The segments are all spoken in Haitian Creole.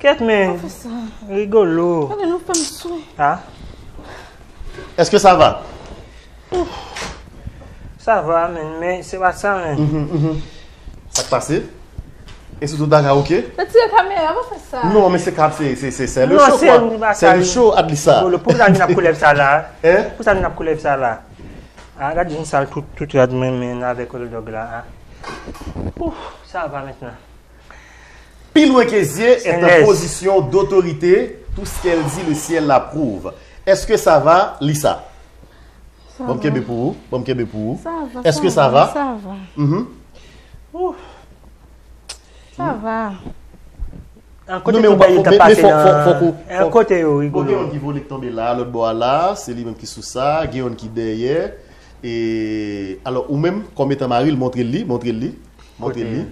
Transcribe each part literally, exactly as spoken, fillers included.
Kèt, men. Pa fè sa. Rigolo. Gade, nou fè m swe. Ah. Est-ce que ça va? Sa va, men, men se pa sa, men. Mhm, mhm. Sa k pase? E si tout bagay oke? Retire kamera, pa fè sa. Non, men se kap, se se se se le show kwa. Se le show, Adlisa. Bon, le pou sa vin ap koulèv sa la. Hein? Pou sa vin ap koulèv sa la. Ah, gade yon sal tout tout rad mwen men avèk le dog la. Ah. Ouf, ça va maintenant. Plus loin que Dieu est en position d'autorité, tout ce qu'elle dit, le ciel l'approuve. Est-ce que ça va, Lisa? Bon, m kenbe pou ou. Bon, m kenbe pou ou. Sa va. Est-ce que ça va? Sa va. Mhm. Sa va. An kote tout bagay yo t ap pase nan. An kote yo Bon, gen rigolo. Yon ki vole k tonbe la, lòt bò a la, se li menm ki sou sa, gen yon ki dèyè. E alò, ou menm, kòm etan mari l, montre l li, montre l li, montre l li.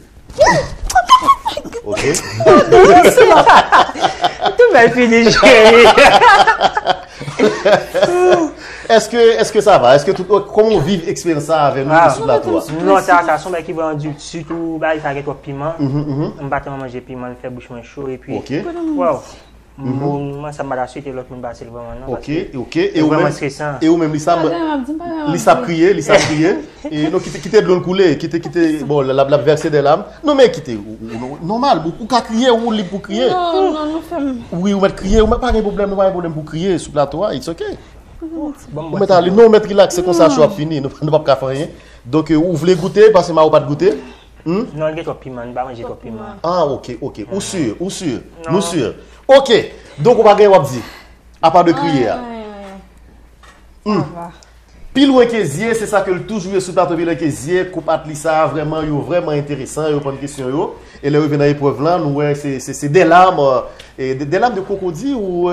Ok. Tout bèl fini, cheri. Est-ce que, est-ce que ça va? Est-ce que tout, kòman ou viv eksperyans sa avè nou sou plato a? Non, sa sa son bagay ki vrèman di, sitou bagay sa gen twòp piman. M pa tèlman manje piman, li fè bouch mwen cho epi. Ok. Wow. Moun sa m pa ta swete lòt moun pase l vrèman non. Ok, ok. E ou menm, e ou menm, Lisa, Lisa ap kriye, Lisa ap kriye. E non, kite, kite dlo l koule, kite, kite, bon, l ap, l ap vèse de lam. Non, men kite, ou, ou, ou, nòmal, ou, ou ka kriye, ou lib pou kriye. Non, non, nou fè m. Wi, ou mèt kriye, ou mèt pa gen pwoblèm, nou pa gen pwoblèm pou kriye sou plato a, it's ok. Bon, Ou mèt ale, non, ou mèt rilakse konsa, show ap fini, nou, nou p ap ka fè anyen. Donk, ou vle goute, paske ma ou pa t goute? Non, l gen twòp piman, m pa manje twòp piman. Ah, ok, ok. Ou si, ou si. Nou si. Ok. Donk, ou pa gen w ap di. Apa de kriye a. Sa va. Pi lwen ke zye, se sa ke l toujou ye sou plato Pi lwen ke zye. Koup Adlisa, vrèman, yo vrèman enteresan, yo reponn kesyon yo. E lè yo rive nan eprèv lan, nou wè se, se, se de lam, e de, de lam de kwokodi ou.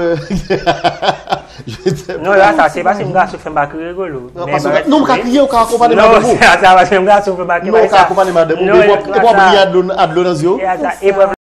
Non, la, sa, se paske m gason fè m pa kriye, Golo. Non, paske, non, ou ka kriye, ou ka akonpanye madanm ou. Non, sa, paske m gason fè m pa kriye. Non, ou ka akonpanye madanm ou, men ou pa, ou pa bliye a dlo, a dlo nan zye w.